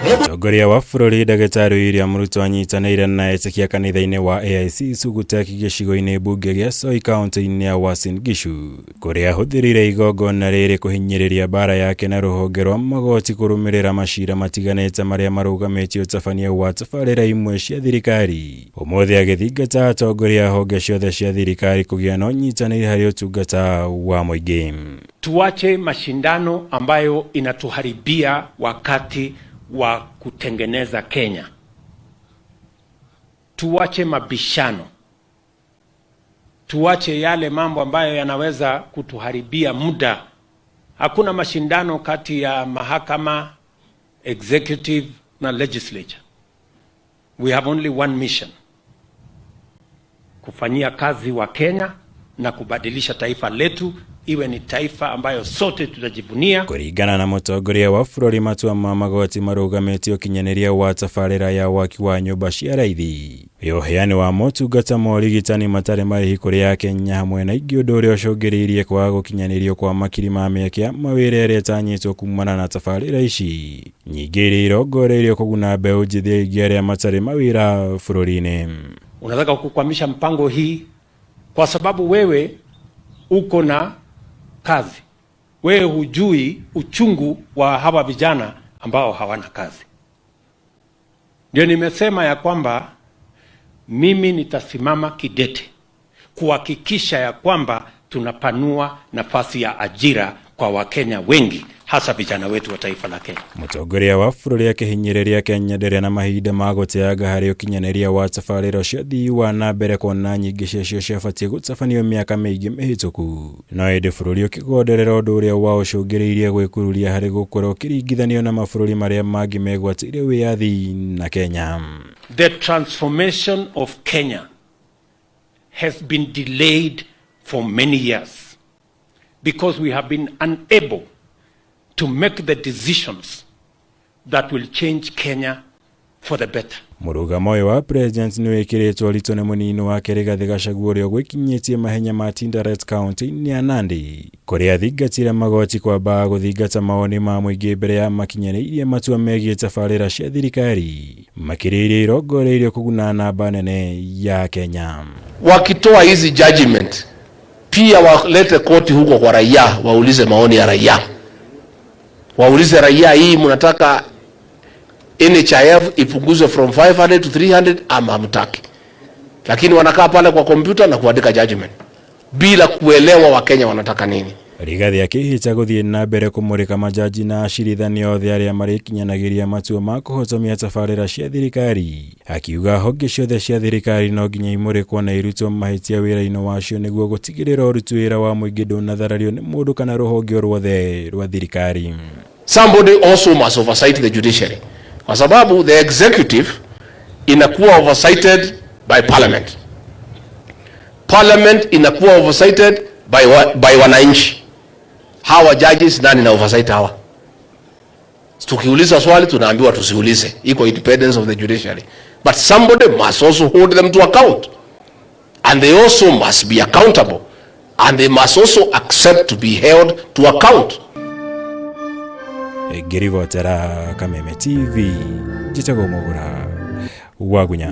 Mũtongoria wa bũrũri Ndagĩtarĩ William Ruto anyitanĩire na etĩkia kanitha-inĩ wa AIC Sugutek gĩcigo-inĩ mbunge gĩa Soy kaunti-inĩ ya Uasin Gishu kũrĩa ahũthĩrire igongona rĩrĩ kũhinyĩrĩria mbara yake na rũhonge rwa magoti kũrũmĩrĩra macira matiganĩte marĩa marũgamĩtie ũtabania wa tabarĩra imwe cia thirikari. Ũmũthĩ agĩthingata atongoria a honge ciothe cia thirikari kũgĩa na ũnyitanĩri harĩ ũtungata wa mũingĩ. Tuache mashindano ambayo inatuharibia wakati wa kutengeneza Kenya. Tuache mabishano, tuache yale mambo ambayo yanaweza kutuharibia muda. Hakuna mashindano kati ya mahakama, executive na legislature. We have only one mission, kufanyia kazi wa Kenya na kubadilisha taifa letu iwe ni taifa ambayo sote tutajivunia. Kũringana na mũtongoria wa bũrũri, matua ma magoti marũgamĩtie ũkinyanĩria wa tabarĩra ya waki wa nyũmba cia raithi, ũheani wa motungata ma ũrigitani matarĩ marĩhi kũrĩ Akenya hamwe na ingĩ, ũndũ ũrĩa ũcũngĩrĩirie kwaga gũkinyanĩrio kwa makiri ma mĩeke ya mawĩra ĩrĩa ĩtanyĩtwo kumana na tabarĩra ici nyingĩ iria irongoreirio kũguna mbeũ njĩthĩ aingĩ arĩa matarĩ mawĩra bũrũri-inĩ. Unataka kukwamisha mpango hii kwa sababu wewe uko na kazi, wewe hujui uchungu wa hawa vijana ambao hawana kazi. Ndio nimesema ya kwamba mimi nitasimama kidete kuhakikisha ya kwamba tunapanua nafasi ya ajira kwa Wakenya wengi, hasa vijana wetu wa taifa la Kenya. Mũtongoria wa bũrũri akĩhinyĩrĩria Kenya ndĩrĩ na mahinda ma gũteanga harĩ ũkinyanĩria wa tabarĩra cia ũthii wa na mbere, kuona nyingĩ ciacio ciabatiĩ gũtabanio mĩaka mĩingĩ mĩhĩtũku, no ĩndĩ bũrũri ũkĩgonderera, ũndũ ũrĩa waũcũngĩrĩirie gwĩkururia harĩ gũkorwo ũkĩringithanio na mabũrũri marĩa mangĩ megwatĩire wĩyathi na Kenya. The transformation of Kenya has been delayed for many years because we have been unable to make the decisions that will change Kenya for the better. Mũrũgamo ũyũ wa president nĩ wĩkĩrĩtwo ũritũ nĩ mũnini wake Rigathĩ Gachagua, ũrĩa ũgwĩkinyĩtie mahenya ma Tinderet kaunti-inĩ ya Nandi, kũrĩa athingatire magoti kwamba gũthingata mawoni ma mũingĩ mbere ya makinyanĩirie matua megiĩ tabarĩra cia thirikari, makĩria iria irongoreirio kũguna namba nene ya Kenya. Wakitoa hizi judgment, pia walete koti huko kwa raia, waulize maoni ya raia, waulize raia, hii mnataka NHIF ipunguzwe from 500 to 300 ama hamtaki? Lakini wanakaa pale kwa kompyuta na kuandika judgment bila kuelewa Wakenya wanataka nini. Rigathi akĩhĩta gũthiĩ na mbere kũmũrĩka majaji na acirithania othe arĩa marĩkinyanagĩria matua ma kũhotomia tabarĩra cia thirikari, akiuga honge ciothe cia thirikari no nginya imũrĩkwo na irutwo mahĩtia wĩra-inĩ wacio nĩguo gũtigĩrĩra ũruti wĩra wa mũingĩ ndũnatharario nĩ mũndũ kana rũhonge o ruothe rwa thirikari. Somebody also must oversight the judiciary, kwa sababu the executive inakuwa oversighted by parliament, parliament inakuwa oversighted by wananchi. Hawa judges, nani na oversight hawa? Tukiuliza swali tunaambiwa tusiulize, iko independence of the judiciary, but somebody must also hold them to account and they also must be accountable and they must also accept to be held to account. Ngĩribotera Kameme TV, njĩtagwo Mũgũra wa Gunya.